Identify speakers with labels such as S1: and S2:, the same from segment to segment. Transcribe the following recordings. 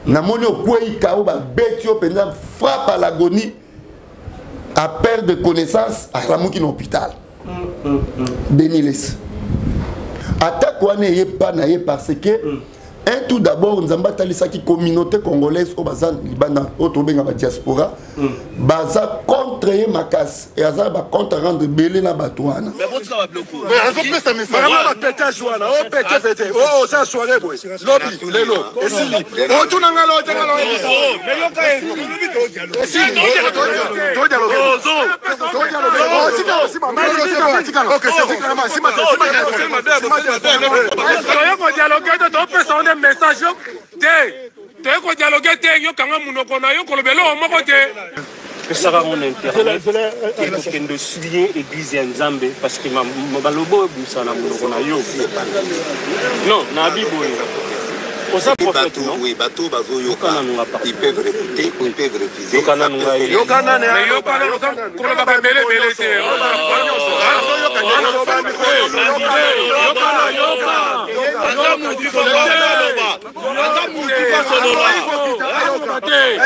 S1: Namoni okwei kao, babeti yo mpenza frappe à l'agonie, à perdre connaissance, alamuki na hôpital. Denis Lessie, attaque wana eye pa na ye parce que un tout d'abord, Nzambe atalisaki communauté congolaise oyo baza libanda, oyo tobenga badiaspora, baza contre ye makasi e aza bacompte rendre ebele na bato wana.
S2: Azopesa message bapétage wana o pete pete o oza soirée boye, lobi lelo esili, otuna nga lo otanga lo esili.
S3: Toye kodialogue te, topesa nde message te. Toye kodialogue te, yokanga monoko na yo, koloba eloko moko te.
S4: Pesaka ngo na internet, ekokende osuye église ya Nzambe, parce que baloba oyo ebimisa na monoko na yo non nabi boye, oza prophète non?
S5: Oui, bato bazoyoka, ils peuvent réfuter, ils peuvent refuser.
S4: Yoka nanu ngai.
S3: Mais yokana, kolobaka ebele ebele te. Yokana, yoka.
S2: Aza mutu, aza mutu fasolola.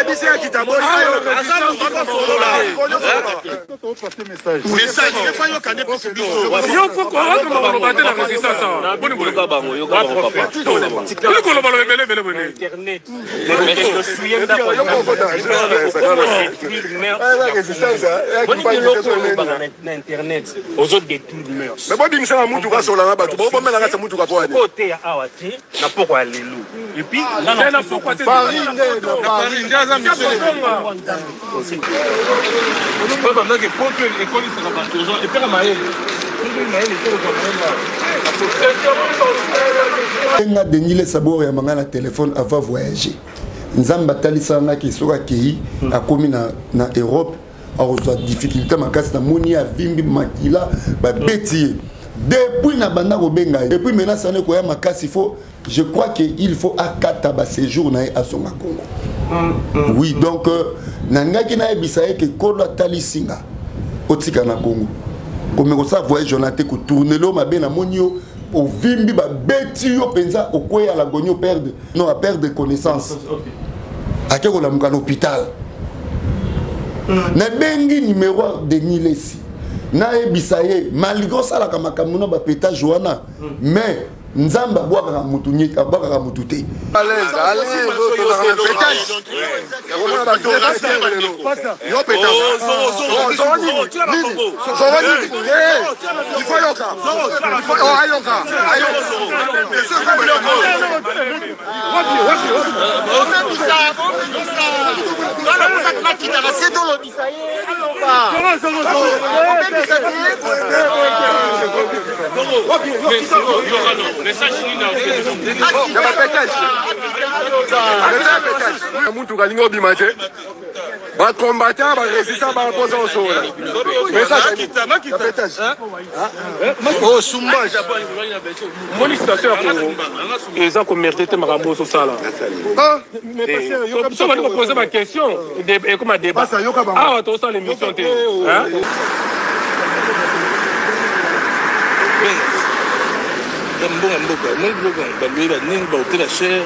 S6: Ebisi akita boni.
S2: Aza mutu fasolola. Message efa yoka nde biso biso.
S3: Yo fo okoma koloba te na résistance awa. Boni boye?
S4: Yoka bango, yoka bango papa.
S3: Oli koloba loba ebele ebele boye?
S4: Internet ekokende osuye ndako ya Nzambe, boni biloko olobaka na internet, ozodétruire mœurs.
S2: Me bobimisa na mutuka, asola na bato, bobomelaka se mutuka po ani?
S4: Oteya awa te na poko ya lelo et puis
S3: Te na pokwa te.
S6: Paris nde na Paris.
S3: Nde aza mission.
S7: Babandaki poto ekolisaka bato epeka mayele, mayele te kozwa mayele.
S1: Nga Denis Lessie abor ya manga na téléphone avant voyager. Nzambe atalisaka ngaki soki akei, akomi na Europe, akozwa difficulté makasi. Namoni ye avimbi makila, babeti ye. Depuis na banda kobenga ye, depuis menace wana ekoya makasi, faut, je crois que il faut akata baséjour na ye, azonga Congo. Oui, donc nangaki nayebisa ye ke Nkolo atalisi nga otika na Congo, komeka kosala voyage wana te, kotournele yo mabe. Namoni yo ovimbi, babeti yo mpenza, okweya l'agonie, operdre, non, aperdre connaissance, ake kolamuka na hôpital. Nabengi numéro Denis Lessie, nayebisa ye malgré osalaka makambo na bapétage wana, mais Nzambe abwakaka mutu, abwakaka mutu te.
S2: À l'aise, à l'aise, pétage omona bato yo pétage. Nini soro nini? Il faut yoka, ayoka, ayoka.
S6: Nakitaka se tolobisa ye, aloba obebisa te.
S2: Ya bapétage, mutuka alingi obima te, bacombattant, barésistant, baposa osola message ya pétage.
S7: Oh, sumbage.
S3: Moni situation ya Congo eza komérite te makambo ozosala. So bandi kopose baquestion, ekoma débat. Awa tozosala émission te.
S7: Mbongo mboka, omoni biloko baloye banini, bahôtel ya cher,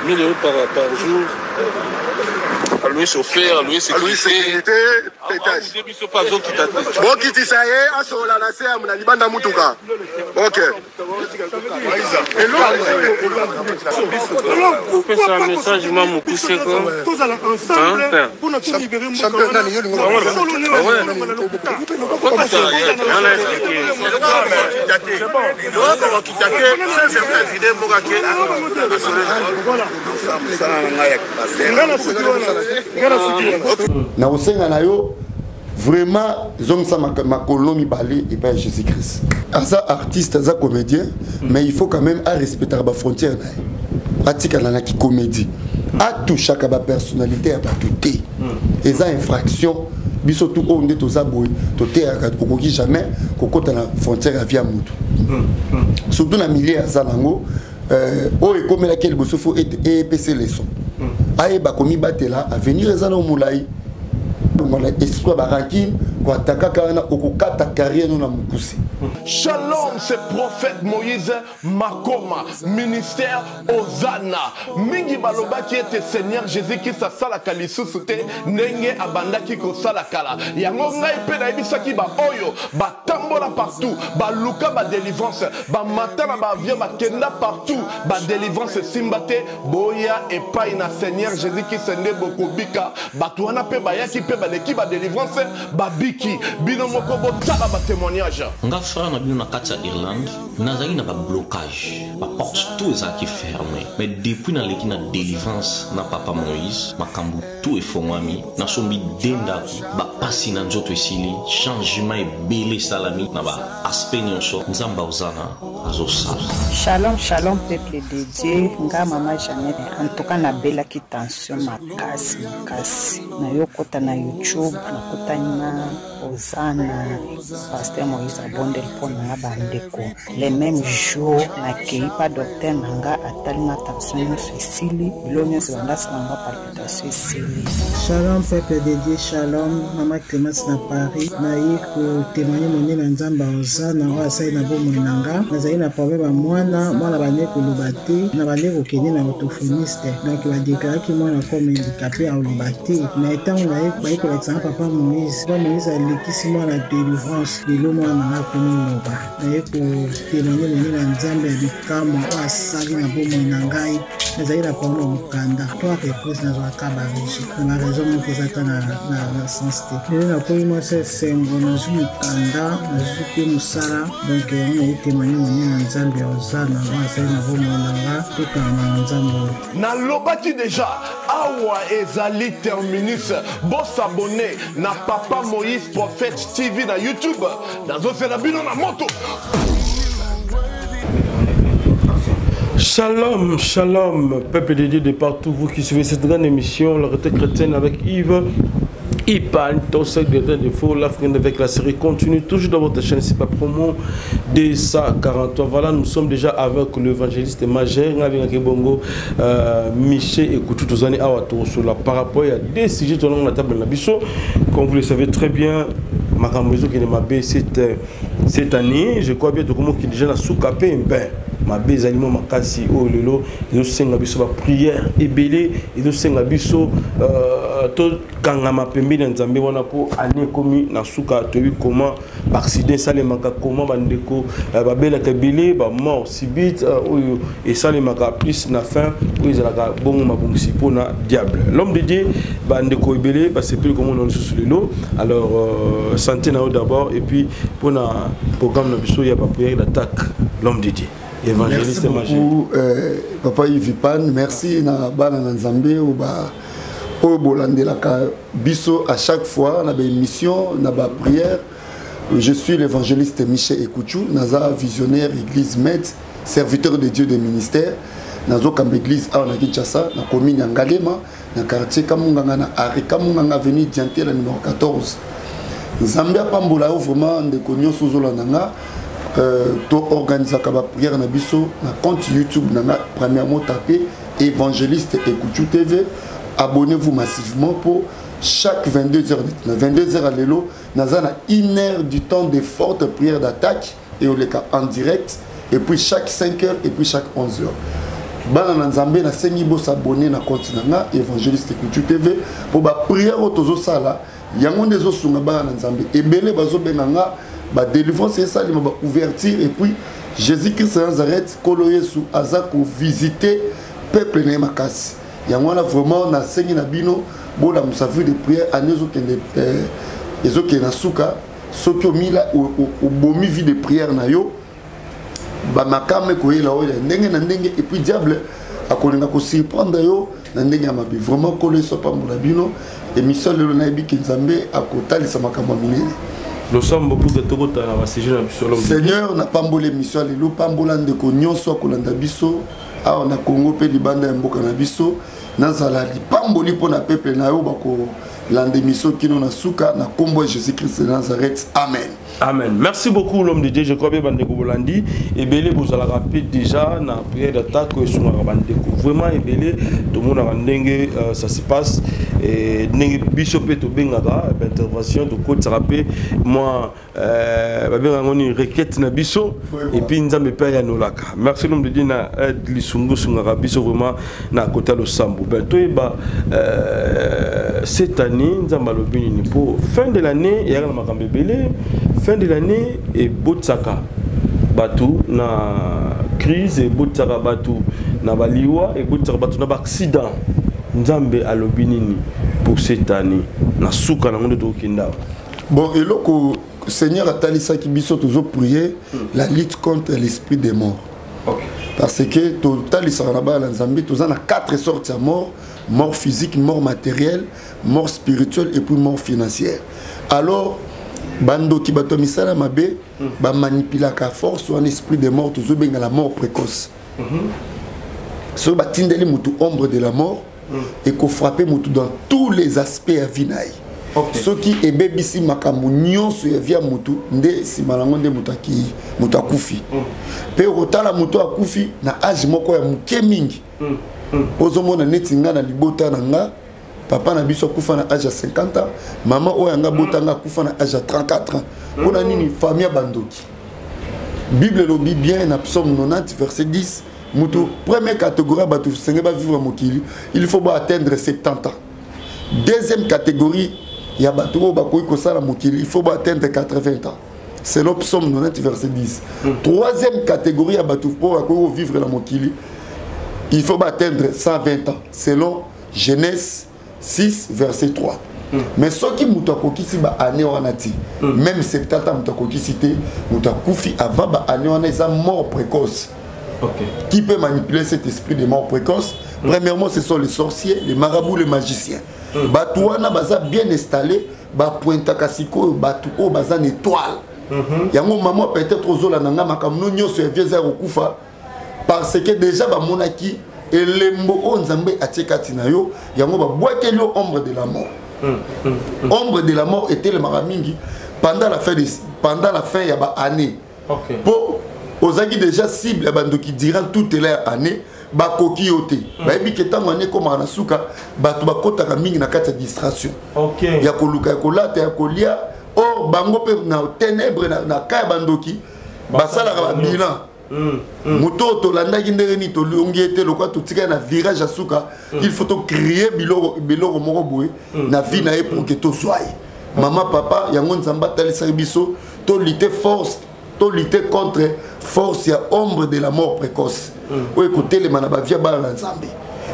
S7: 1000 euros par jour, aloye chauffeur, aloye
S2: sécurité, pétage.
S7: Biso mpe azokita te.
S2: Bokitisa ye, asola na se na libanda mutuka. Ok.
S4: Pesa message mwa mokuse ko.
S6: Tozala ensemble mpona tolibere mboka wana.
S4: Wana expliqué.
S2: Bakita te, président mboka ke.
S6: Nga na suki wana, nga na suki wana.
S1: Nakosenga na yo vraiment, zongisa makolo mibale epai ya Jésus Christ. Aza artiste, aza comédien, mais il faut quand même arespectaka bafrontière na ye, atikala na kicomédie, atouchaka bapersonnalité ya bato te, eza infraction. Biso tu oyo nde toza boye, toteyaka, okoki jamais kokɔta na frontière ya vie ya motu, surtout na milieu aza nango. Oyo ekomelaki ye liboso, fo epesa leçon, ayeba komibatela. Avenir eza na molai, longola esprit ya barancune. Koatakaka wana, okokata carrière no na mokuse.
S8: Shalom, c'est prophète Moïse Makoma, ministère Ozana. Mingi balobaki ete Seigneur Jésus-Christ asalaka lisusu te ndenge abandaki kosala kala. Yango ngai mpe nayebisaki ba oyo batambola partout, baluka ba délivrance, bamata na ba avion, bakenda partout, ba délivrance esimba te, boya epai na Seigneur Jésus-Christ nde bokobika. Bato wana mpe bayaki mpe baleki ba délivrance, babiki. Bino moko botala ba témoignage.
S9: Nga frère na bino na kati ya Irlande nazalaki na ba blocage ba porte tout ezalaki ferme mais depuis naleki na délivrance na papa Moïse makambo tout efongwami nasombi de ndako bapasi na nzoto esili changement ebele esalami na ba aspect nyonso Nzambe ozana azosala.
S10: Shalom shalom peuple de Dieu nga mama Jeannette en tout cas nabelaki tension makasi makasi nayokota na YouTube nakutani na Ozana pasteur Moïse abondeli mpo na nga bandeko le même jour nakei pa docteur na nga atali nga tension nyonso esili bilo nyonso banda asala nga palpitation esili.
S11: Shalom peuple de Dieu, shalom mama Clemence na Paris. Naye kotémoigne monene na Nzambe ya Ozana oyo asali na bomoi na nga. Nazali na problème ya mwana, mwana bande koloba te, na bande kokende na orthophoniste. Donc ba déclaraki mwana comme handicapé aloba te. Mais ntango naye baye kolakisa nga papa Moïse, papa Moïse alekisi mwana délivrance, lelo mwana na nga akomi loba. Naye kotémoigne monene na Nzambe ya bikamwa oyo asali na bomoi na ngai. Nazali na problème ya mokanda, trois reprises nazwaka ba rejet na ba raison moko eza ata na sens te. Lelo nakomi mwasi ya esengo, nazwi mokanda, nazwi mpe mosala. Donc yango naye témoigne monene na Nzambe ya Ozana oyo asali na bomoi na nga. Tokanga na Nzambe oyo.
S8: Nalobaki deja awa ezali terminus. Bosabone na Papa Moïse Prophète TV na YouTube. Nazozela bino na moto.
S7: Shalom, shalom, peuple de Dieu de partout, vous qui suivez cette grande émission, la retraite chrétienne avec Yves Ipan, Tosek, directeur de Faux, l'Afrique avec la série continue, toujours dans votre chaîne, c'est pas promo 243. Voilà, nous sommes déjà avec l'évangéliste majeur, avec Bongo, Michel et Koutou Tozani Awatorosola. Par rapport, il y a des sujets dans la table de la biso, comme vous le savez très bien, Makambo qui est ma cette année, je crois bien que comment qui déjà la sous-capé, ben, mabe ezali mwa makasi oyo lelo ezosenga biso ba prière ebele, ezosenga biso tokangama pembeni ya Nzambe wana po année ekomi na suka. Toyebi comment ba accident esalemaka, comment bandeko babelaka ebele, ba mort subite oyo esalemaka plus na fin oyo ezalaka bongo mabongisi mpona diable. L'homme de Dieu, bandeko ebele basepeli komona lisusu lelo. Alors santé na yo d'abord et puis mpona programme na biso ya ba prière d'attaque, l'homme de Dieu. Évangéliste
S1: Merci beaucoup, Papa Yves Pan. Merci na bana na Nzambe ou ba oyo bolandelaka biso à chaque fois na ba émission, na ba prière. Je suis l'évangéliste Michel Ekouchou, naza visionnaire église Med, serviteur de Dieu de ministère. Nazo kamba église awa na Kinshasa, na commune ya Ngalema, na quartier Kamunganga, na arrêt Kamunganga avenue Diantela numéro 14. Nzambe apambola yo vraiment ndeko nyonso ozolanda nga. To organisaka ba prière na biso na compte YouTube na nga, premièrement tapez évangéliste Ekouchou TV, abonnez-vous massivement pour chaque 22h, na 22h à lelo naza na une heure du temps de fortes prières d'attaque et on les en direct, et puis chaque 5h et puis chaque 11h. Bana na Nzambe na sengi bo s'abonner na compte na nga évangéliste Ekouchou TV pour ba prière oyo tozosala yango nde ezosunga bana na Nzambe ebele bazobenga nga ba délivrance esalema, ba ouverture, et puis Jésus-Christ de Nazareth Kolo Yesu aza ko visiter peuple na ye makasi. Yango wana vraiment nasengi na bino bolamusa vie de prière année ezokende, ezokende na suka. Soki omila obomi vie de prière na yo, ba makame koyela oyo ya ndenge na ndenge, et puis diable akolinga ko surprendre yo na ndenge ya mabe. Vraiment Kolo Yesu apambola bino. Émission lelo nayebi ke Nzambe akotalisa makambo ya minene.
S7: Losambo pour que tokota na basujet na biso.
S1: Seigneur, napambola émission lelo, pambola ndeko nyonso akolanda biso awa na Congo mpe libanda ya mboka na biso. Nazala lipamboli mpo na peuple na yo bakolanda émission kino na suka, na kombo ya Jésus-Christ de Nazareth. Amen.
S7: Amen. Merci beaucoup l'homme de Dieu. Je crois bien bandeko bolandi ebele bozalaka pe déjà na prière d'attaque esungaka bandeko. Vraiment ebele tomonaka ndenge euh, ça se passe et ndenge biso pe tobengaka intervention tokotisaka pe moi euh, babengaka yango nini requête na biso et puis Nzambe pe ayanolaka. Merci l'homme de Dieu na aide lisungu sungaka biso vraiment na kota losambo. Ben toyeba euh, cette année Nzambe alobi nini po fin de l'année eyaka na makambo ebele fin de l'année ebotisaka bato na crise ebotisaka bato na baliwa ebotisaka bato na baaccident nzambe alobi nini pour cette année na suka nango nde tokokende awa
S1: bon eloko seigneur atalisaki biso tozo prier la lutte contre l'esprit des morts okay. parce que totalisaka na bana na nzambe toza na quatre sortes ya mort mort physique mort matérielle mort spirituelle et puis mort financière alors bandoki bato ya misala mabe bamanipulaka force wana esprit de mort tozobenga la mort précoce soki batindeli motu ombre de la mort ekofrappe motu dans tous les aspects ya vie na ye soki ebebisi makambo nyonso ya vie ya motu nde nsima nango nde moto akei moto akufi mpe okotala moto akufi na age moko ya moke mingi ozomona neti nga na libota na nga papa na biso akufa na age ya 50 ans mama oyo yanga abota nga akufa na age ya 34 ans mpona nini famille ya bandoki bible elobi bien na psaume 90 verset 10 moto première catégorie ya bato senge bavivre mokili il faut baatteindre 70 ans deuxième catégorie ya bato oyo bakoki kosala mokili il faut baatteindre 80 ans selon psaume 90 verset 10 troisième catégorie ya bato oyo bakoki kovivre na mokili il faut baatteindre 120 ans selon Genèse 6 verset 3 mais soki moto akokisi baannée wana ti même 70 ans moto akokisi te moto akufi avant baannée wana eza mort précoce okay. qui peut manipuler cet esprit de mort précoce mm. premièrement ce sont les sorciers les marabouts les magiciens mm. bato wana baza bien installé bapointaka sikoyo bato oyo baza na étoile mm -hmm. yango mama peut-être ozolanda nga makambo no nyonso ya vie eza ya kokufa parce que déjà bamonaki elembo oyo nzambe atie kati na yo yango babwakeli yo ombre de la mort mm, ombre de la mort etelemaka mingi pendant la fin, de, pendant la fin ya baannée okay. mpo ozalaki déjà cible ya bandoki durant toute la année bakoki yo te bayebi ke ntango ane ekomaka na suka bato bakotaka mingi na kati ya distraction okay. ya koluka ya kolata ya kolia or bango mpe na ténèbre na, na ka ya bandoki basalaka babilan moto oyo tolandaki ndenge nini tolongi ye te lokola totikali na virage ya suka il faut tocrie biloko, biloko moko boye na vie na ye pour ke tozwa ye mama papa yango nzambe atalisaki biso tolite force tolite contre force ya ombre de la mort précoce oyo ekotelema na bavia bana na nzambe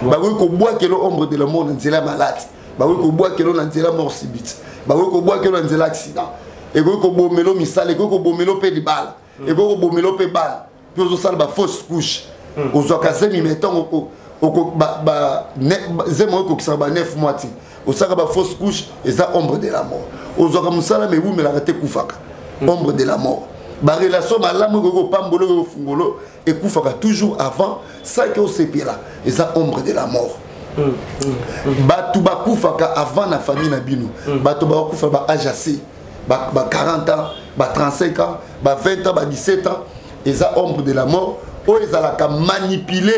S1: bakoki kobwakelo ombre de la mort na nzela ya maladi bakoki kobwakelo na nzela mort subite bakoki kobwakelo na nzela accident ekoki kobomelo misala ekoki kobomelo mpe libala ekoki kobomelo mpe bana mpe ozosala ba fausse couche ozwaka zemi me ntango zemi oyo ekokisaka ba 9 mois ti osalaka ba fausse couche eza ombre de la mort ozwaka mosala me ewumelaka te ekufaka ombre de la mort barelation malamu ekoki kopambola oyo ofungolo ekufaka toujours avant saki osepela eza ombre de la mort bato bakufaka avant na famille na bino bato bakufa ba age ac ba, ba 40 ans ba 35 ans ba 20 ans ba 17 ans eza ombre de la mort oyo ezalaka manipulé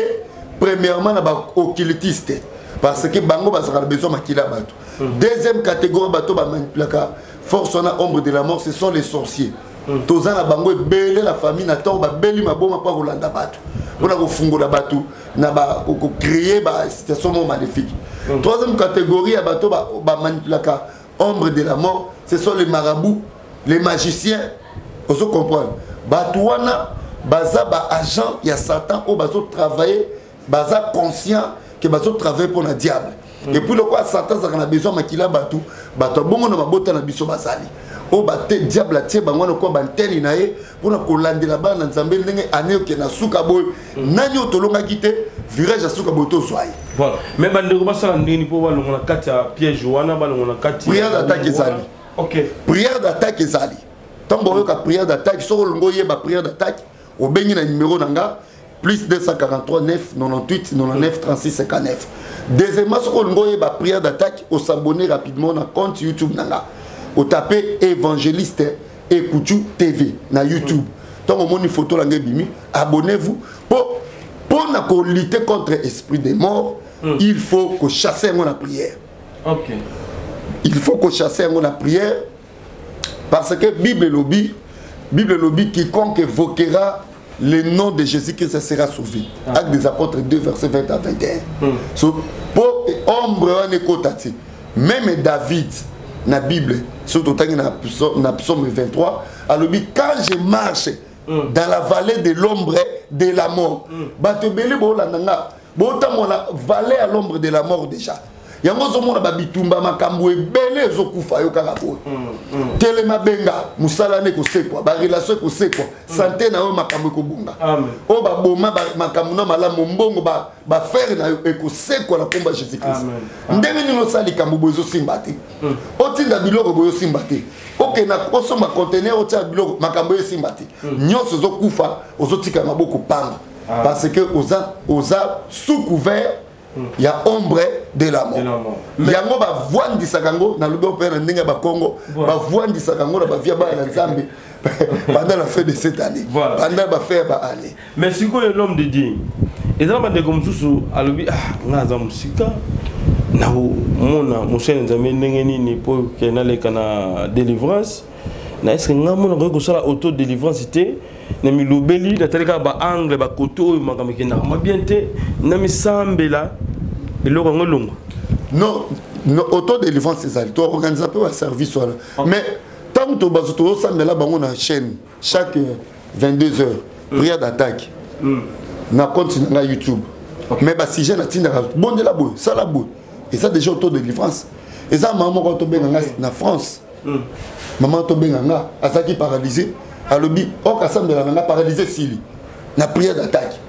S1: premièrement na baoccultiste parce que bango bazalaka na besoin makila ya bato deuxième catégorie bato bamanipulaka force wana ombre de la mort ce sont les sorciers toza na bango ebele na famille na ntango babeli maboma mpo kolanda bato mpona kofungola bato na kocréer basituation moko maléfique troisième catégorie ya bato bamanipulaka ombre de la mort ce sont les marabouts les magiciens ozo comprendre bato wana baza baagent ya satan oyo bazotravaille baza conscient ke bazotravaille mpo na diable mm. et puis lokola satan azalaka na besoin makila bato bato ya bongo na mabota na biso bazali oyo bate diable atie bango wana lokola banteni na ye mpona kolandela bana na nzambe ndenge ane okende na suka boye nani oyo tolongaki te virage ya suka boye tozwa ye
S7: voilà mais bandeko basala ndenge nini mpo balongo na kati ya piège wana balongo na kati
S1: prière d'attaque ezali
S7: ok
S1: prière d'attaque ezali ntango oyoka prière d'attaque soki olingi oyeba prière d'attaque obengi na numéro na nga plus 243 9 98 99 36 59 deuxièmement soki olingi oyeba prière d'attaque osabonne rapidement na compte youtube na nga otape évangéliste Ekuchu TV na YouTube. Ntango omoni photo na ngai ebimi, abonnez-vous mpo na kolutter contre esprit de mort. Il faut kochasser yango na prière. Il faut kochasser yango na prière parce que Bible elobi: quiconque évoquera le nom de Jésus-Christ sera sauvé. Actes des Apôtres 2, verset 20 à 21. So po ombre wana ekota te. Même David na Bible, surtout otangi na psaume 23, alobi: quand je marche dans la vallée de l'ombre de la mort. Bato ebele boolanda nga, botambola vallée à l'ombre de la mort déjà. Yango ozomona babitumba, makambo ebele ezokufa yo kaka boye. Telema, benga mosala na ekosekwa, barelation ekosekwa, santé na yo makambo ekobonga, oyo baboma makambo na malamu, mbongo, baaffaires na yo ekosekwa na nkombo ya Jésus Christ. Ndenge nini osala likambo boye ezosimba te? Otinda biloko boye osimba te, okenda osomba conteneur, otia biloko, makambo esimba te, nyonso ezokufa, ozotika maboko pamba parce que oza sous couvert ya ombre de la mort. Yango bavwandisaka yango, nalobi mpe na ndenge ya Bakongo, bavwandisaka yango na bavia bana na Nzambe pendant la fin de cette année, pendant bafin ya baannée.
S7: Mais sikoyo, l'homme de Dieu, eza na bandeko mosusu alobi: ah, nga aza mosika, nakomona mosali Nzambe ndenge nini mpo ke naleka na délivrance na? Est-ce nga mona koki kosala auto délivrance te na milobeli, natali kaka baangle, bakote oyo makambo ekendaka mwa bien te, na misambela, eloko yango elongwa?
S1: Non, auto délivrance ezali, toorganiza mpe baservice wana, mais ntango tobazo tozosambela bango na chaîne chaque 22 heures, prière d'attaque na compte na ngai YouTube. Mais basujet natindaka: bondela boye, sala boye, eza déjà auto délivrance. Eza mama moko tobenga nga na France, mama tobenga nga, azalaki paralysé, alobi oyo asambela na nga, paralysé sili na prière d'attaque.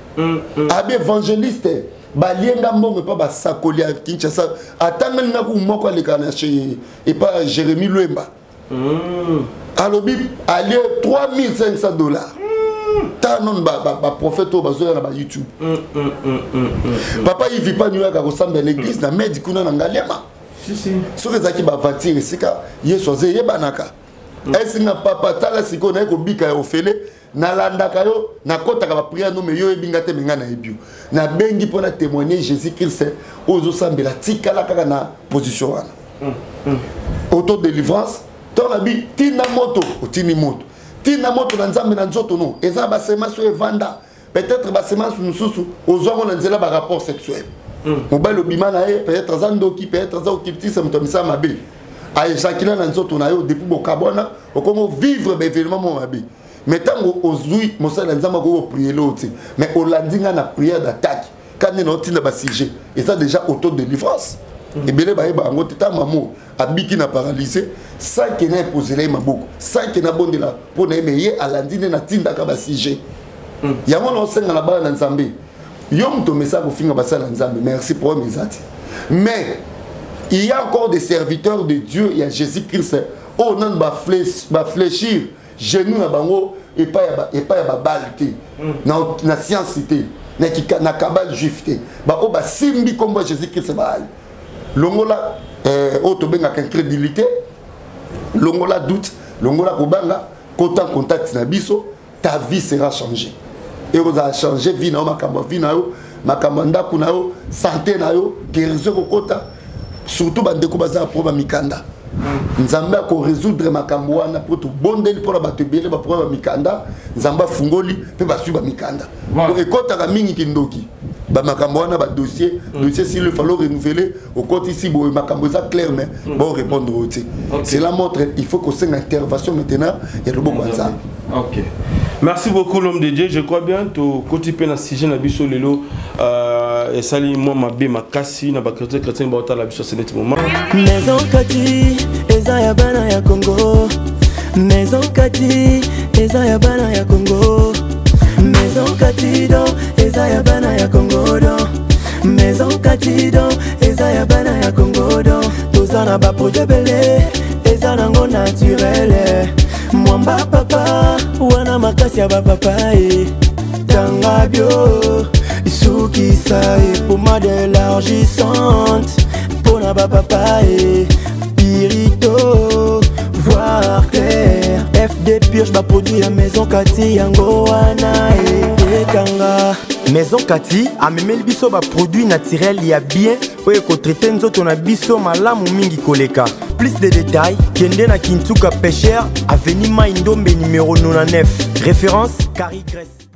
S1: Abi évangéliste, balienga mbongo epa basakoli ya Kinshasa, atangeli nga ku moko aleka na chez epa Jérémi Lwemba. Alobi alie 3500 $. Tala nano baprophète oyo bazoya na bayoutube. Papa Ivi Pani oyaka kosambela l'église na Medi kuna na Ngaliema, soki ezalaki baventure esika Yesu aza eyebanaka. Esinga papa, tala sikoyo naye kobika ya ofele, nalandaka yo, nakɔtaka baprière no, me yo oyebi nga te, me ngai nayebi yo. Nabengi mpo na témoigner Jésus Christ oyo ozosambela. Tikala kaka na position wana, auto délivrance. To nabi tina moto, otini moto, tina moto na Nzambe na nzoto. No eza na basemence oyo evanda, peut-être basemence mosusu ozwango na nzela barapport sexuel. Mobali obima na ye, peut-être aza ndoki, peut-être aza occultiste, moto ya misala mabe, aejakila na nzoto na yo. Depuis bokabwana, okomi vivre baévénement mo mabe. Mais ntango ozwi mosali ya Nzambe, akoki koprier oyo te, mais olandi ngai na prière d'attaque ka nde na otinda basujet, eza déjà auto délivrance. Ebele bayeba yango te. Ntango mamo abiki na paralyse, sans ke na eposela ye maboko, sans ke nabondela mpo na ye, me ye alandi nde natindaka basujet yango. Na osenga na bana na Nzambe, yo moto omesa kofinga basala na Nzambe, merci, problème eza te. Mais il y a encore des serviteurs de Dieu ya Jésus Christ oyo nanu bafléchir genou na bango epai ya babale te, na science te, na kabbale juif te. Baoyo basimbi nkombo ya Jésus Christ baali longola oyo tobengaka incrédulité, longola doute, longola kobanga, kota contact na biso, ta vie sera changée. Ekozala change vie na yo, makambo ya vie na yo, makambo ya ndako na yo, santé na yo, guérison ekokota. Surtout bandeko baza na problème ya mikanda, Nzambe akorésoudre makambo wana, mpo tobondeli mpona bato ebele baproblème ya mikanda, Nzambe afungoli mpe bazwi bamikanda. Ekɔtaka mingi kindoki, bamakambo wana, badossier, dossier s'il fallait renouveler, okotisi boye, makambo eza clair, mais baorépondre oyo te. Cela montre il faut kosenga intervention maintenant ya loboko ya Nzambe.
S7: Ok. Merci beaucoup, l'homme de Dieu. Je crois bien tokoti pe na sujet na biso lelo, esali mwa mabe makasi na bachrétien, chrétien baotala biso ce net moment.
S12: Maison Kati eza ya bana ya Congo. Maison Kati eza ya bana ya Congo. Maison Kati do eza ya bana ya Congo do. Maison Kati do eza ya bana ya Congo do. Toza na baproduit ebele, eza nango naturel. Mwamba papa wana makasi ya bapapa e tanga bio esukisa e pomade élargissante mpona bapapa e pirito, voir clair, fd. Baproduit ya maison kati yango wana ekanga. Maison Kati amemeli biso baproduit naturel ya bien oyo ekotraite nzoto na biso malamu mingi koleka. Plus de détails, kende na Kintuka Pêcheur, avenue Mai Ndombe numéro 99. Référence Carrie Grèce.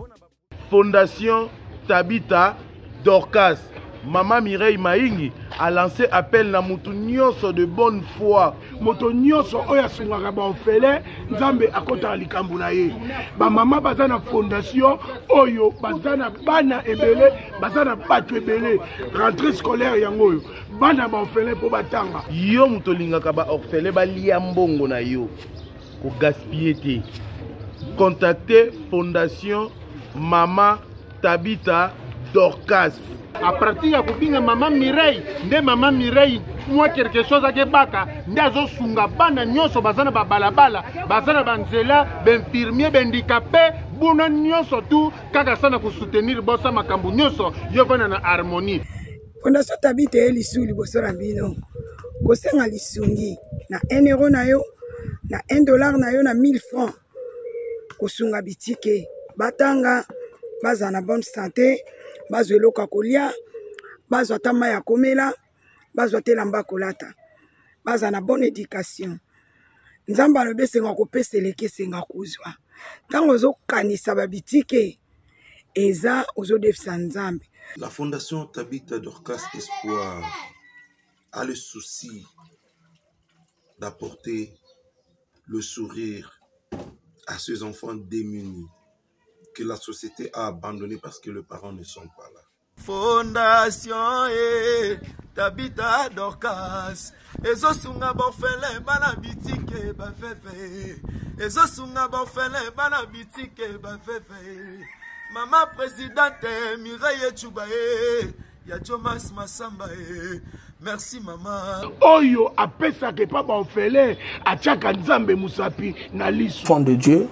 S8: Fondation Tabitha Dorcas, Mama Mireille Maingi a lancé appel na mutu nyonso de bonne foi.
S6: Moto nyonso oyo asungaka baorphelin, Nzambe akotaka likambo na ye. Bamama baza na fondation oyo baza na bana ebele, baza na bato ebele. Rentrée scolaire yango oyo, bana baorphelin mpo batanga.
S8: Yo moto olingaka baorphelin balia mbongo na yo, kogaspille te. Contactez Fondation Mama Tabitha Dorcas.
S13: A partir ya kobinga Mama Mireille, nde Mama Mireille mwa quelque chose akebaka nde azosunga bana nyonso baza na babalabala, baza na banzela, bainfirmier, bahandicapé, buna nyonso tu kaka sana kosoutenir bosa makambo nyonso yo vanda na harmonie.
S14: Fondation Tabitha ye lisu liboso na bino kosenga lisungi na 1 euro na yo, na 1 dollar na yo, na 1000 francs, kosunga bitike batanga, bazala na bonne santé, bazwa eloko ya kolia, bazwa ata mai ya komela, bazwa te elamba kolata, bazala na bonne éducation. Nzambe alobi esenga kopesa eleki esenga kozwa. Ntango ozokanisa babitike eza ozodefisa Nzambe.
S15: La Fondation Tabitha Dorcas Espoir a le souci d'apporter le sourire à ces enfants démunis que la société a abandonnés parce que les parents ne sont pas là.
S16: Fondation e Tabitha Dorcas ezosunga baorphelin bana bitike baveve, ezosunga baorphelin bana bitike baveve. Mama présidente Mireille Echuba e ya Jomas Masamba e, merci mama.
S6: Oyo apesaka epa baorphelin atiaka Nzambe mosapi na liso.
S7: Enfant de Dieu,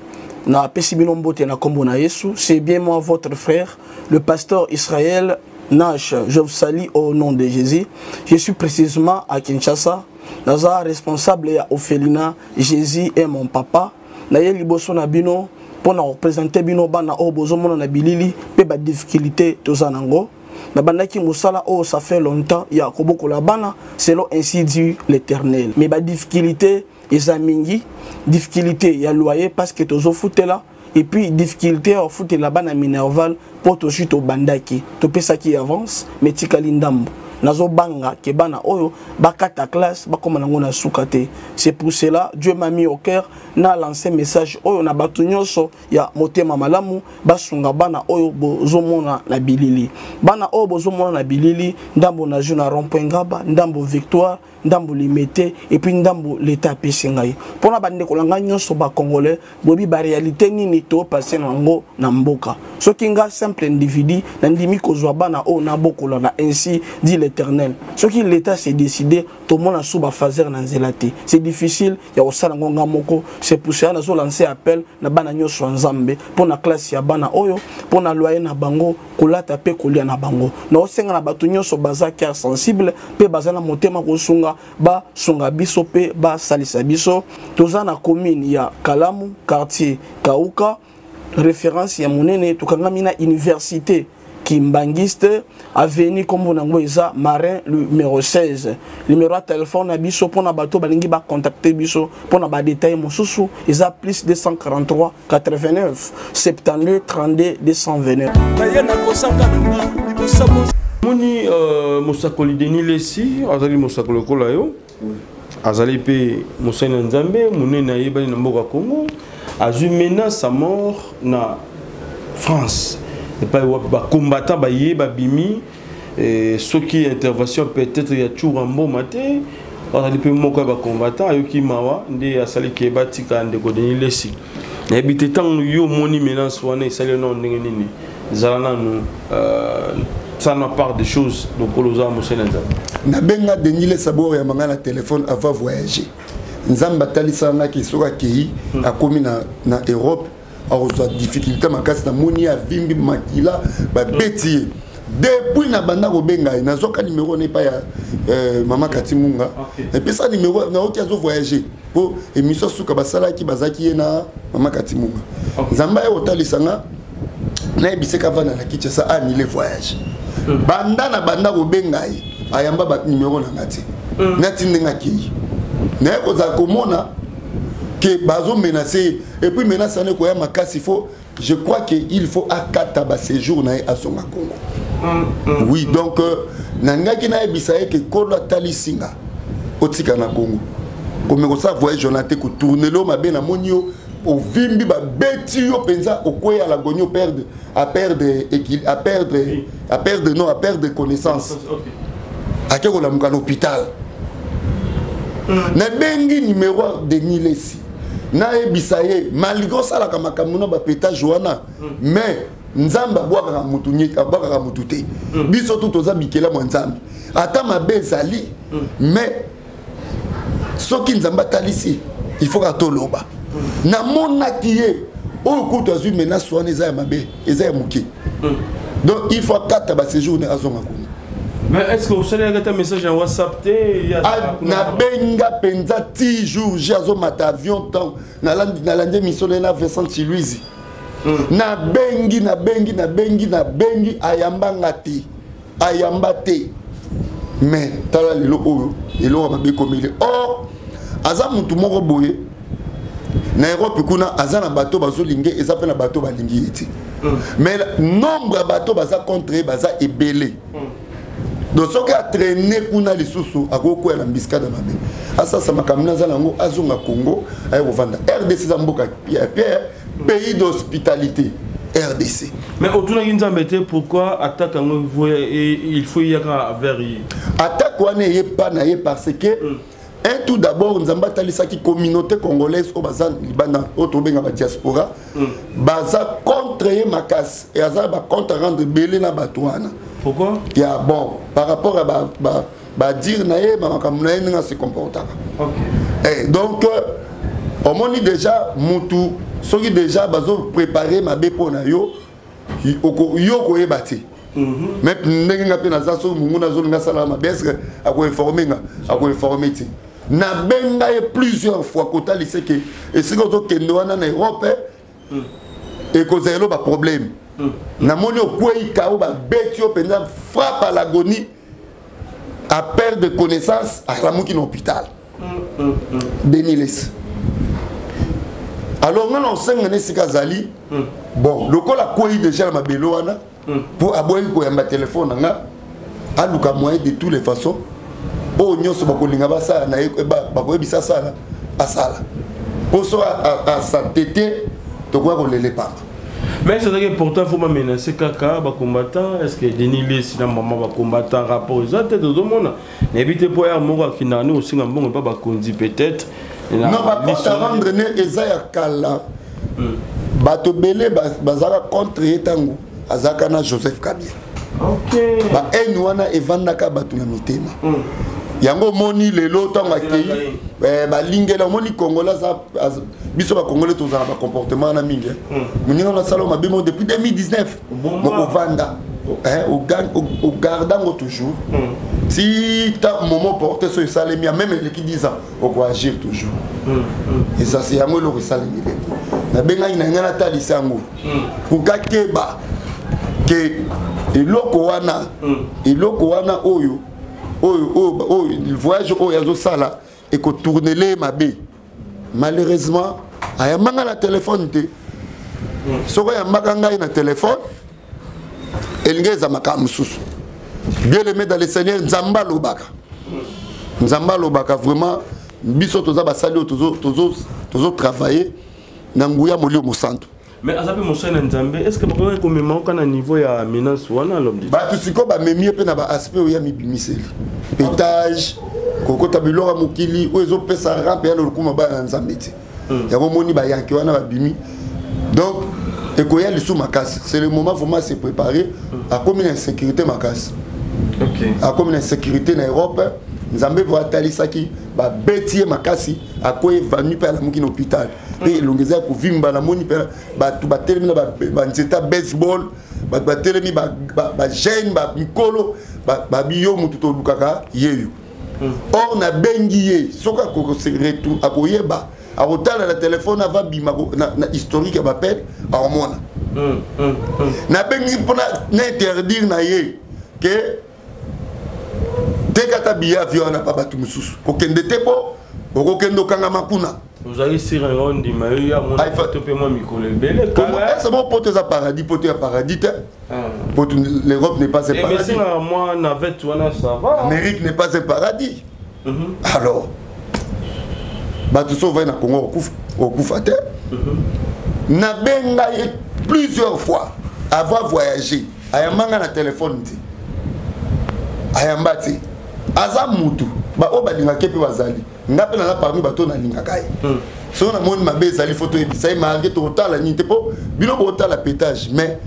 S7: na apesi bino mbote na kombo na Yesu. C'est bien moi votre frère, le pasteur Israël Nash. Je vous salue au nom de Jésus. Je suis précisément à Kinshasa. Naza responsable ya orphelinat Jésus est mon papa. Na ye liboso na bino pour na représenter bino bana oyo bozomona na bilili pe ba difficulté toza nango. Na bandaki mosala oyo ça fait longtemps ya kobokola bana selon ainsi dit l'Éternel. Mais ba difficulté eza mingi, difficulté ya loyer parce que tozofutela, et puis difficulté ya kofutela bana minerval po tozwi tobandaki, topesaki avance mais tikali ndambo. Nazobanga ke bana oyo bakata classe bakoma nango na suka te. C'est pour cela Dieu m'a mis au cœur na lancer message oyo na bato nyonso ya motema malamu basunga bana oyo bozomona na bilili. Bana oyo bozomona na bilili, ndambo na jeu na rond-point Ngaba, ndambo Victoire, ndambo Limete, et puis ndambo l'État apesi ngai. Mpona bandeko na ngai nyonso ba Congolais, boyebi ba réalité nini to passer nango na mboka. Soki nga simple individu nandimi kozwa bana oyo nabokola na ainsi dit l'Éternel. Soki l'État s'est décidé, tomona sous ba phaser na nzela te. C'est difficile ya kosala ngo nga moko. C'est pour cela nazo lancer appel na bana nyonso ya Nzambe mpona classe ya bana oyo, mpona loyer na bango, kolata pe kolia na bango. Na osenga na bato nyonso baza cœur sensible pe baza na motema kosunga, basunga biso pe basalisa biso. Toza na commune ya Kalamu, quartier Kauka, référence ya monene, tokangami na université Kimbanguiste, avenue kombo nango eza Marin numéro 16. Numéro ya téléphone na biso mpona bato balingi ba contacter biso mpona ba détail mosusu eza plus 243 89 72 32 229.
S16: Naye nakosanga nanga liboso mo-
S7: Moni mosakoli Denis Lessie azali mosakoli lokola yo, azali mpe mosali na Nzambe monene ayebani na mboka Congo, azwi menace à mort na France epai wapi bacombattant baye babimi, soki intervention peut-être ya Tshoura Mboma te, azali mpe moko ya bacombattant ayoki mawa nde asali ke batika ndeko Denis Lessie. Nayebi te ntango yo omoni menace wana esali yo nano ndenge nini, zala nanu ça n'a part des choses lokola oza mosali na Nzambe.
S1: Nabenga Denis Lessie abord ya manga na téléphone avant voyager. Nzambe atalisaka nga ke soki akei, akomi na Europe, akozwa difficulté makasi. Namoni ye avimbi makila, babeti ye. Depuis na banda kobenga ye, nazwaka numero na epai ya euh, mama Kati Munga. Epesa numero nayoki azo voyager mpo émission suka basalaki bazalaki ye na mama Kati Munga. Nzambe aye kotalisa nga nayebiseka avanda na Kinshasa annule voyage. Banda na banda kobenga ye ayamba ba numero na nga te. Nati ndenge akei naye kozala komona ke bazo menace ye et puis menace wana ekoya makasi faut je crois que il faut akata ba séjour na ye azonga Congo. Oui, donc euh, nalingaki nayebisa ye ke kolo atalisi nga otika na Congo komeka kosala voyage wana te kotournele yo mabe namoni yo ovimbi babeti yo mpenza okweya lagoni operdre à perdre à perdre à perdre non à perdre connaissance ake kolamuka na hôpital nabengi numéro ya Denis Lesi nayebisa ye malgré osalaka makambo na bapetage wana mais nzambe abwakaka mutu abwakaka mutu te. Biso tu toza bikelamu ya nzambe ata mabe ezali mais soki nzambe atalisi il faut kaka toloba. Namonaki ye oyo kutu azwi menace wana eza ya mabe eza ya moke donc il faut akata baséjour ne azonga kuna.
S7: Mais est-ce que osalelaka ata message na WhatsApp te?
S1: Nabenga mpenza ti jour j azomata avion ntango nalandi émission na ye na Vincent Chiluizi. Nabengi nabengi nabengi nabengi ayamba nga te ayamba te mais tala lelo oyo eloko ya mabe ekomeli or aza mutu moko boye na Europe kuna aza na bato bazolinge eza mpe na bato balingi ye te mais nombre ya bato baza contre ye baza ebele. Donc soki atraîne kuna lisusu akokwea na mbiskade mabe asasa makambo naza nango azonga Congo aye kovanda RDC eza mboka ya pierre pays d'hospitalité RDC.
S7: Mais otunaki nzambe te pourquoi attaque yango il faut eyaka vers ye?
S1: Attaque wana eye pa na ye parce que un tout d'abord nzambe atalisaki communauté congolaise oyo baza libanda oyo tobenga badiaspora baza contre ye makasi e aza bacompte rendre ebele na bato wana.
S7: Pourquoi?
S1: Ya bon par rapport ya badire na ye bamakambo na ye ndenge ase comportaka. Eh, donc omoni déjà mutu soki déjà bazoprépare mabe mpo na yo yo okoyeba te mais ndenge nga mpe naza soki mongu nazolinga asalaka mabe est-ce akoinforme nga akoinforme te nabenga ye plusieurs fois kotalisa ke esika ozokende wana na Europe ekozala elo baproblème namoni okwei kao babeti yo mpenza frappe à l'agonie à perdre connaissance alamuki na hôpital. Denis Lesi alors nga na osenga na esika azali bon lokola akwei déjà na mabele wana mpo aboyaki koyamba telefone na nga aluka moyen de toutes les façons oyo nyonso bakolinga basala na ye bakoyebisa asala asala mpo so asantete tokoya kolela epamba.
S7: Mais c'est que pourtant faut menacer kaka ba combattant. Est-ce que Denis Lessi na maman ba combattant rapport eza te? Tozomona nayebi te mpo ya moko akendaka ne kosenga mbongo epa bakonzi peut-être.
S1: Non bacompte à rendre ne eza ya kala bato ebele bazalaka contre ye ntango azalaka na Joseph Kabila. Bahaine wana evandaka bato na mitema yango omoni lelo ntango akei balingela omoni congolais aza biso bacongolais tozala bacomportement wana mingi. Moninga nasala mabe mo depuis 2019 mokovanda ogarde yango toujours ti ta moment porte so esalemi ya même eleki 10 ans okoagir toujours ezasi yango eloko esalemi lelo nabengaki na ngai natalisa yango pour kakeba ke eloko wana eloko wana oyo oyo oyo oyo voyage oyo azosala ekotournele mabe. Malheureusement ayambanga na telefone te soki ayambaka ngai na telefone elingi eza makambo mosusu. Bien aimé dans le Seigneur, nzambe alobaka nzambe alobaka vraiment biso toza basali oyo tozotravaille na nguya molio mosantu.
S7: Mais aza mpe mosali na nzambe est ce que bakoki komema oka na niveau ya menace wana l'homme de
S1: bato sikoyo bamemi ye mpe na baaspect oyo ya mibimiseli pétage kokota biloko ya mokili oyo ezopesa rampe ya lolokuma bana na nzambe te yango omoni bayanke wana babimi donc ekoya lisu makasi. C'est le moment vraiment se préparer akomi na insécurité makasi akomi na insécurité na Europe nzambe vo atalisaki babeti ye makasi akoyi évanoui mpe alamuki na hôpital mpe elongi eza ya kovimba namoni mpe bato batelemi na banzete ya baseball. Bato batelemi, bajeune, bamikolo, babi yo motu tolukaka yeyo. Or nabengi ye, soki akoyeba, akotala na telefone, ava bima na historique ya bapele, akomona. Nabengi mpona na interdire na ye ke tekata billet avion wana pa bato mosusu, kokende te, mpo okokende okangama kuna.
S7: Ozali sire nga ondima yo ya mona poto mpe mwa mikolo ebele.
S1: Ese mo poto eza paradis? Poto ya paradis te. Poto, l'Europe n'est pas un paradis.
S7: Esengaka mwa navette wana, ça va.
S1: L'Amérique n'est pas un paradis. Alors bato so ovai na Congo, okufa, okufa te. Nabenga ye plusieurs fois avant voyager, ayambanga na telefone te, ayamba te. Aza mutu, baoyo balingaka mpe bazali, nga mpe naza parmi bato oyo nalingaka ye. Soki namoni mabe ezali, fo toyebisa ye, malgré tokotala nini te, mpo bino botala pétage, mais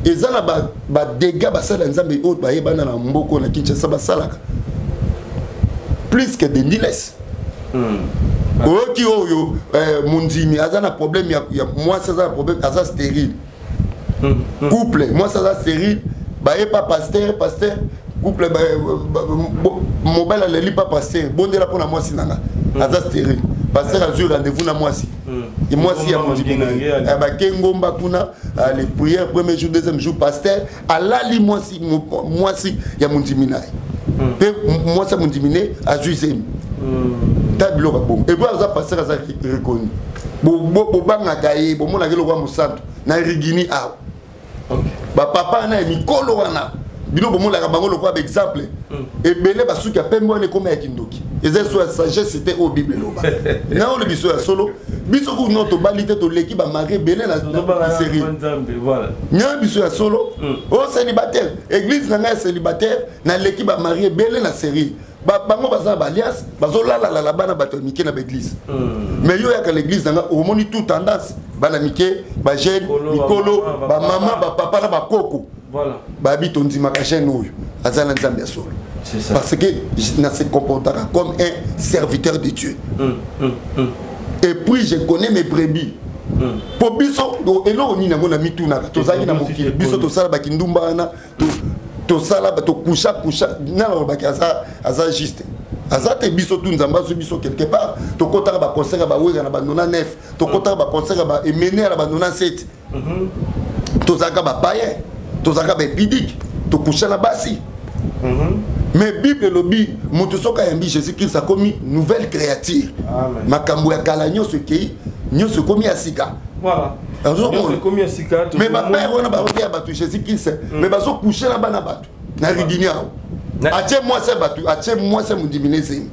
S1: eza na badégâts. Basala ya Nzambe oyo bayebana na mboka na Kinshasa basalaka plus que Denis Lessie. Oyoki oyo mondimi aza na problème ya mwasi, aza na problème, aza stérile. Couple, mwasi aza stérile, baye pa pasteur. Pasteur, couple, mobali aleli pa pasteur: bondela mpona mwasi na nga, aza stérile. Pasteur azwi rendez-vous na mwasi, mwasi ya mondimi na ye, bake ngomba kuna, les prières, premier jour, deuxième jour, pasteur alali mwasi, mwasi ya mondimi na ye. Mpe mwasi ya mondimi ne azwi zemi. Ta biloko ya bongo. Et puis aza pasteur, aza reconnu, bobangaka ye, bomonaka eloko ya mosantu na Rigini awa. Bapapa wana ya mikolo wana, bino bomonaka bango lokola baexemple. Ebele basuki ya pembe wana ekoma ya kindoki, eza so ya sagesse te. Oyo Bible eloba na oyo biso ya solo, biso kuno tobali te, toleki bamari ebele na série nya biso ya solo. Oyo célibataire, église na ngai ya célibataire, naleki bamari ebele na série. Bango baza na baaliance, bazolalalala bana bato ya mike na baeglise. Mais yo oyaka l'église na nga, omoni tout tendance, bana mike, bajeune, mikolo, bamama, bapapa na bakoko. Babi tondimaka jeune oyo aza na Nzambe ya solo, parce que na se comportaka comme un serviteur de Dieu. Et puis je connais mes brebis. Po biso eloko nini yango na mitunaka, tozalaki na mokili, biso tosala bakindumba wana, tosala, tokusha kusha, nana olobaki aza juste, aza te. Biso tu Nzambe azwi biso quelque part, tokɔtaka baconcert ya bawera na ba 99, tokɔtaka baconcert ya baemene na ba 97. Tozalaka bapayen, tozalaka baimpudique, tokusha na basi. Mais Bible elobi moto soki ayambi Jésus Christ akomi nouvelle créature, makambo ya kala nyonso ekei, nyonso ekomi ya sika. Mais bapère wana baoteya bato Jésus Christ, mais bazocoucher na bana bato na Rigini awa. Atie mwasi ya bato, atie mwasi ya mondimi na ezemi.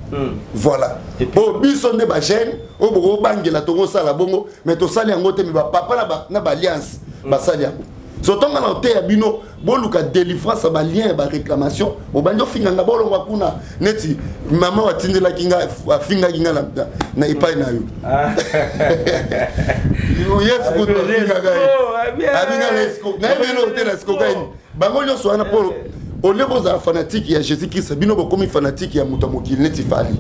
S1: Voilà, oyo biso nde bajeune oyo bokobangela, tokosala bongo, mais tosali yango te. Mais bapapa na baalliance basali yango. So ntonga na oteya bino, boluka délivrance ya balien ya baréclamation. Bobandi ofinganga, bolongwa kuna. Neti mama atindelaki nga, afingaki nga na epai na yo. Yesu kutu afingaka ye, abinga na escroc. Nayebi eloko te na escroc kaini. Bango nyonso wana, mpo olie bozala fanatique ya Jésus Christ, bino bokomi fanatique ya moto ya mokili neti Fally.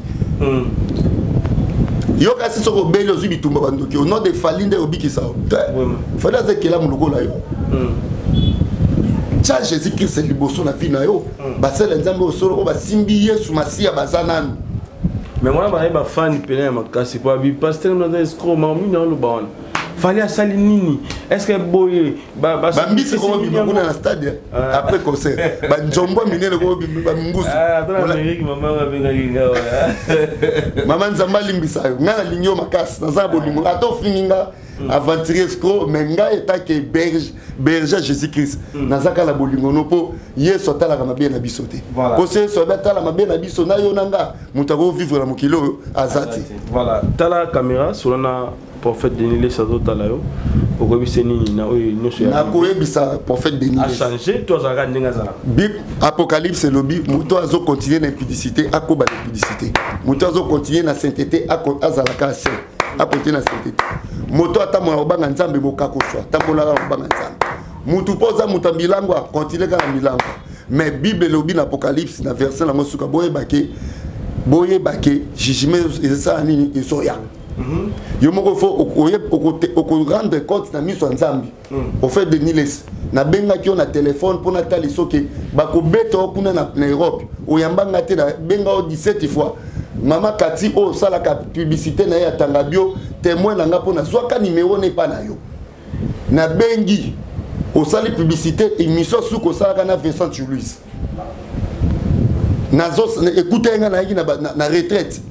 S1: Yo kasi soki obeli, ozwi bitumba, bandoki, au nom de Fally nde obikisa yo te. Fally aza ekelamu lokola yo. Tia Jésus Christ liboso na vie na yo. Basala Nzambe oyo solo, oyo basimbi Yesu Masiya, baza nanu.
S7: Mais wana bazali bafani pene ya makasi, po abi pasteur naza escroc. Mamini aloba wana, Fally asali nini? Est ce que boye?
S1: Bambisi kobima kuna na stade après concert, banjombo minene kobima, bangusu. Mama, Nzambe alimbisa yo. Ngai nalingi yo makasi, naza na bolingo. Ata ofingi nga aventurier, escroc, mais ngai etake berger, berger Jésus Christ, naza kala bolingo no, mpo Yesu atalaka mabe na biso te. Mpo so Yesu abe atala mabe na biso na yo na nga, moto akovivre na mokili oyo aza te.
S7: Voilà, tala caméra, solo na prophète Denis Lessie azotala yo, okoyebisa nini na oyo nyonso?
S1: Nakoyebisa prophète Denis
S7: achange to azalaka ndenge azalaka.
S1: Bible Apocalypse elobi moto azocontinue na impudicité akoba na impudicité, moto azocontinue na sainteté azalaka saint, acontinue na sainteté. Moto atambola kobanga Nzambe, mokakoswa, atambolaka na kobanga Nzambe. Motu mpo oza moto ya milangwa, continue kaka na milangwa. Mais Bible elobi na Apocalypse, na verset nango suka, boyebake, boyebake jugement ezosala nini, ezoya. Yo moko fo okorendre compte na miso ya Nzambe. Au fait, Denis Lessie, Nabengaki yo na telefone mpo natali soki bakobeta yo kuna na, na Europe. Oyamba nga te, nabenga yo 17 fois. Mama Kati oyo osalaka publicité na ye ya Tanga Bio, témoin na nga mpo nazwaka numero na epa na yo. Nabengi, osali publicité émission suki osalaka na Vincent Louis. Nazo écouter nga nayaki na, na, na retraite.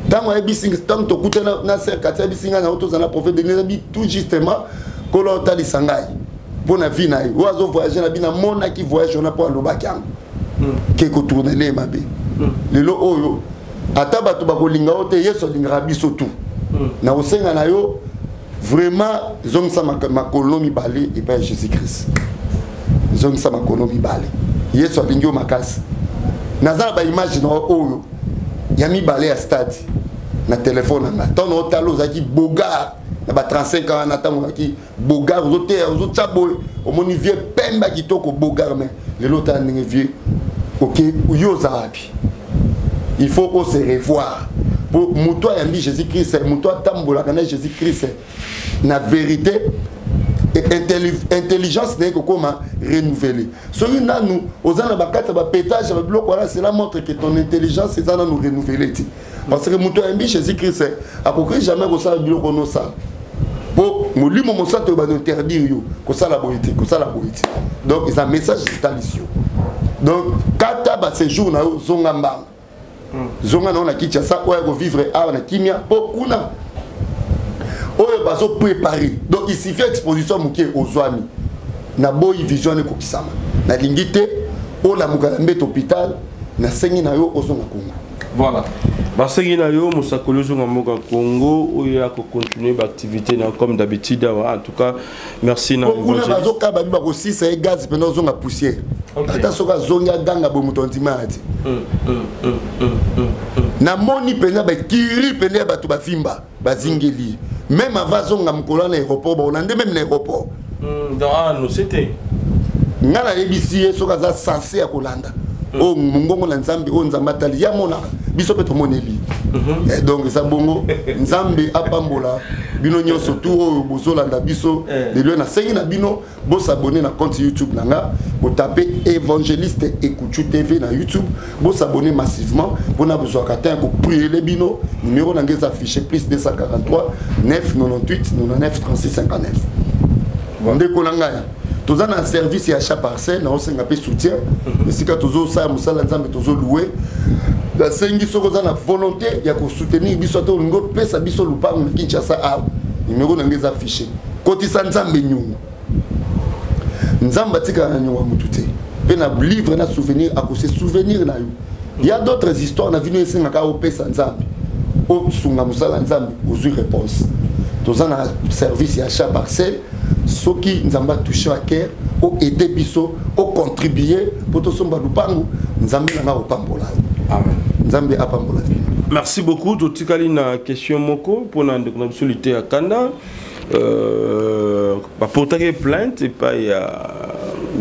S1: Ntango ayebisi, ntango tokutana na sœur Kati ayebisi nga na tozala na prophète Denis abi tout justement kolo otalisa ngai mpo na vie na ye oyo azo voyage na bino amonaki voyage wana mpo alobaki yango ke kotournele ye mabe. Lelo oyo ata bato bakolinga yo te, Yesu alingaka biso tu. Na kosenga na yo vraiment, zongisa makolo mibale epai ya Jésus Christ, zongisa makolo mibale. Yesu alingi yo makasi. Naza na baimage na oyo ya mibale ya stade na telefone na nga. Ntango naotala ozalaki bogar na ba 35 ans wana, ntango ozalaki bogar ozoteya ozotya boye, omoni vie pemba kitoko bogar. Mais lelo otala ndenge vie ok, yo oza wapi? Il faut o se revoir po moto ayambi Jésus Christ, moto atambolaka na Jésus Christ na vérité, intelligence na ye kokoma renouvelée. Soki nanu oza na bakati ya bapetage ya babiloko wana, cela montre que ton intelligence eza nanu renouvelée te, parce que moto ayambi Jésus Christ akoki jamais kosala biloko nosala, po molimo mosantu oyo bano interdire yo kosala boye te, kosala boye te. Donc eza message etalisi yo. Donc kata baséjour na yo, zonga mbango, zonga na yo na Kinshasa oyo akovivre awa na kimia, mpo kuna oyo bazoprépare. Donc il suffit exposition moke ozwami naboyi vision wana ekokisama. Nalingi te olamuka na mbeto hôpital. Nasengi na yo ozonga Kongo.
S7: Voilà, basengi na yo mosakoli ozonga mboka Congo oyo ya kocontinue baactivité na comme d'habitude awa. En tout cas merci na
S1: kuna bazokaba bi bakosisa ye gaz mpena ozonga poussière. Ata soki azongi aganga boye, moto andima ya te. Namoni mpenza bakiri pene ya bato bavimba bazingeli ye même avant azonga mokolo wana na aéroport, bakolande même na aéroport. Nga nayebisi ye soki aza sense ya kolanda oyo mongongo na Nzambe, oyo Nzambe atali ye amonaka, biso mpe tomoneli. Donc eza bongo. Nzambe apambola bino nyonso tu oyo bozolanda biso lelo. Nasengi na bino bosabone na compte YouTube na nga, botape Évangéliste Ekuchu TV na YouTube, bosabone massivement mpona bozwaka temps ya kopriele bino. Numéro na nga eza affiché, plus 243 998 99 36 59. Ndeko na ngai, toza na service ya achat parcelle, naosenga mpe soutien. Esika tozosala mosala Nzambe, tozoloue. Nasengi soki oza na volonté ya kosoutenir biso, ata olingi opesa biso lupango na Kinshasa awa, numéro na ngai eza affiché. Kotisa Nzambe nyongo. Nzambe atikala na nyongo ya motu te, mpe na livre na souvenir akose souvenir na yo. Ya d'autres histoires na vino esengaka opesa Nzambe, osunga mosala Nzambe, ozwi réponse. Toza na service ya achat parcelle. Soki Nzambe atouche ya cœur, oaide biso, ocontribue mpo tosomba lupangu, Nzambe nanga opambola yo. Nzambe apambola bino.
S7: Merci beaucoup. Totikali na question moko mpona ndeko na biso lite ya kanda. Baportaki plainte epai ya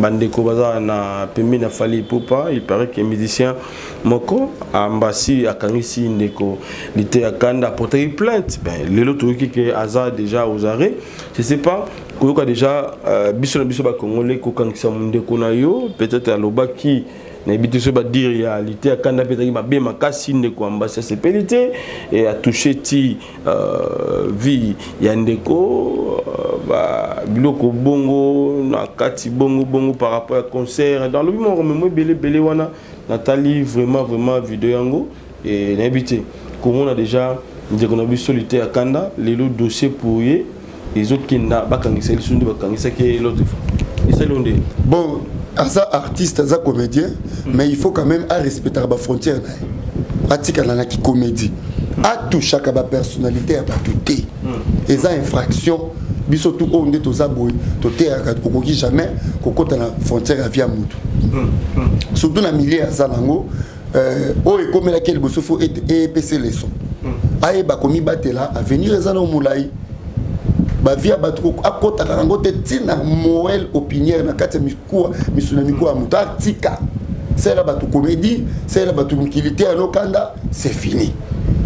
S7: bandeko baza na pembeni ya Fally Ipupa. Il paraît que musicien moko ambasi akangisi ndeko lite ya kanda, aportaki plainte. Ben, lelo toyoki ke aza déjà aux arrêts. Je sais pas koyoka déjà biso na biso bacongolais kokangisa mondeko na yo, peut-être alobaki nayebi te soki badire ya lite ya kanda mpe ezalaki mabe makasi. Ndeko ambasi asepeli te e atouche ti vie ya ndeko, biloko bongo na kati bongo bongo par rapport ya concert dans lobi moko memo ebele ebele wana. Natali vraiment vraiment video yango e nayebi te komona déjà ndeko na biso lite ya kanda lelo dossier pour ye ezokenda, bakangisa lisusu nde bakangisaki l'autre fois, esali nde.
S1: Bon, aza artiste, aza comédien, mais il faut quand même arespectaka bafrontière na ye, atikala na kikomédie, atouchaka bapersonnalité ya bato te, eza infraction. Biso tu oyo nde toza boye toteyaka, okoki jamais kokɔta na frontière ya vie ya motu, surtout na milieu aza nango. Oyo ekomelaki ye liboso, fo epese leçon, ayeba komibatela. Avenir eza na molai, bavie ya bato akɔtaka yango te. Ntina moelle épinière na kati ya mikuwa, misu na mikuwa ya moto, atika salela bato comédie, salela bato mokili te. Yanokanda, c'est fini.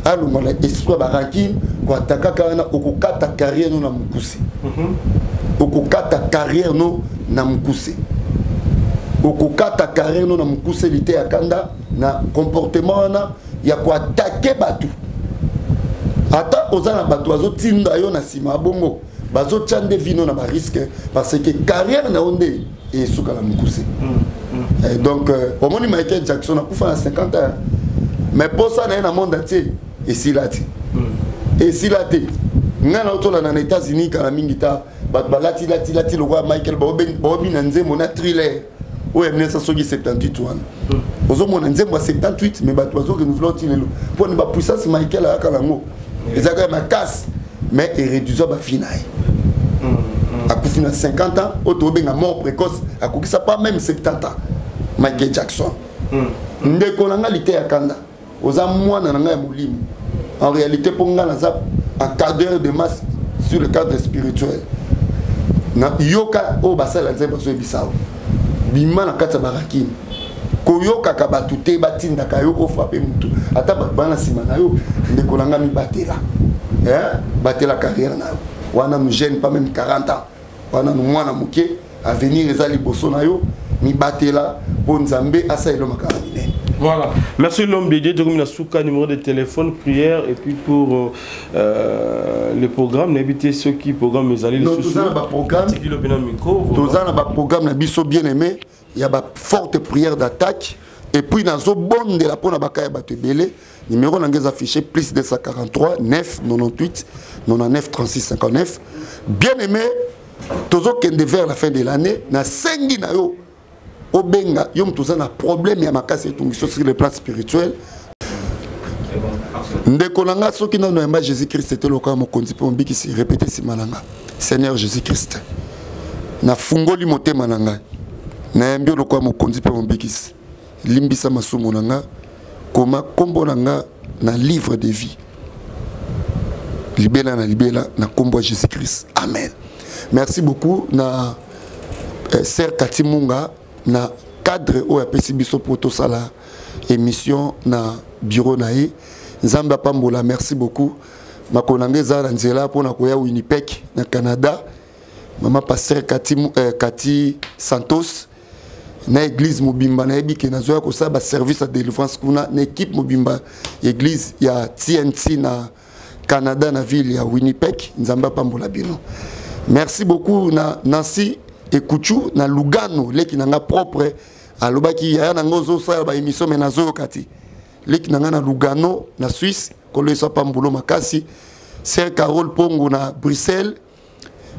S1: Alongwa na esprit ya barankine koatakaka wana, okokata carrière no na mokuse. Okokata carrière no na mokuse, okokata carrière no na mokuse. Liteya kanda na comportement wana ya koatake bato, ata oza na bato bazotinda yo na nsima ya bongo, bazotya nde vino na barisque, parce que carrière na yo nde esuka na mokuse. Donc omoni Michael Jackson akufa na 50 ans, mais posa na ye na monde entier esila te, esila te. Ngai na otolanda na États-Unis kala mingi ta bato balati lati lati lokola Michael, baobina nzembo na Thriller oyo ya 1978 wana. Ozomona nzembo ya 78, mais bato bazorenouveler ti lelo mpo na bapuissance Michael ayaka nango, ezalaka ya makasi, mais eréduisa bavie na ye. Akufi na 50 ans, oyo tobenga mort précoce, akokisa pas même 70 ans, Michael Jackson. Ndeko na ngai Liteya Kanda, oza mwana na ngai ya molimo en réalité, mpo ngai naza encadreur de masse sur le cadre spirituel. Na yoka oyo basala Nzambe bazoyebisa yo, bima na kati ya barakini, koyokaka bato te batindaka yo ofrappe motu, ata bato bana nsima na yo. Ndeko na ngai, mibatela, batela carrière na yo. Wana nu jeune, pas même 40 ans, wana nu mwana moke, avenir eza liboso na yo. Mibatela mpo Nzambe asalela makambo minene.
S7: Voilà. Merci l'homme de Dieu. Donc, Souka, numéro de téléphone, prière, et puis pour le programme, n'habitez ceux qui programme mes alliés.
S1: Non, tout ça, le programme. Tout ça, le programme, na biso bien aimé. Il y a ba forte prière d'attaque. Et puis, dans ce bon de la pona bakaya bato ebele, numéro na nga affiché plus 243 9 98 99 36 59. Bien aimé, tozokende vers la fin de l'année, na sengi na yo obenga yo moto oza na problème ya makasi etungiso sur le plan spirituel. Ndeko na nga, soki nano yamba Jésus Christ te lokola mokonzi mpe mobikisi, répéte nsima na nga: Seigneur Jésus Christ, nafungoli motema na ngai, nayambi yo lokola mokonzi mpe mobikisi. Limbisa masumu na nga, koma nkombo na nga na livre de vie libela na libela, na nkombo ya Jésus Christ, amen. Merci beaucoup na sœur Kati Munga na cadre oyo apesi biso mpo tosala émission na bureau na ye. Nzambe apambola. Merci beaucoup. Makolo na ngai eza na nzela mpona koya Winnipeg na Canada. Mama pasteur Kati, Kati Santos na église mobimba, nayebi ke nazoya kosala baservice ya délivrance kuna na équipe mobimba, église ya TNT na Canada, na ville ya Winnipeg. Nzambe apambola bino. Merci beaucoup na Nancy Ekuchu na Lugano, leki na nga propre. Alobaki yaya na nga ozosala baémission, mais nazoyoka te. Leki na nga na Lugano na Suisse, kolo Yesu apambulo makasi. Sœur Carole Pongo na Bruxelles,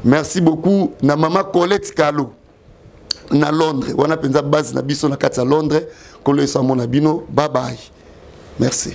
S1: merci beaucoup. Na mama Colette Kalo na Londres, wana mpenza base na biso na kati ya Londres, kolo Yesu amona bino. Bye bye, merci.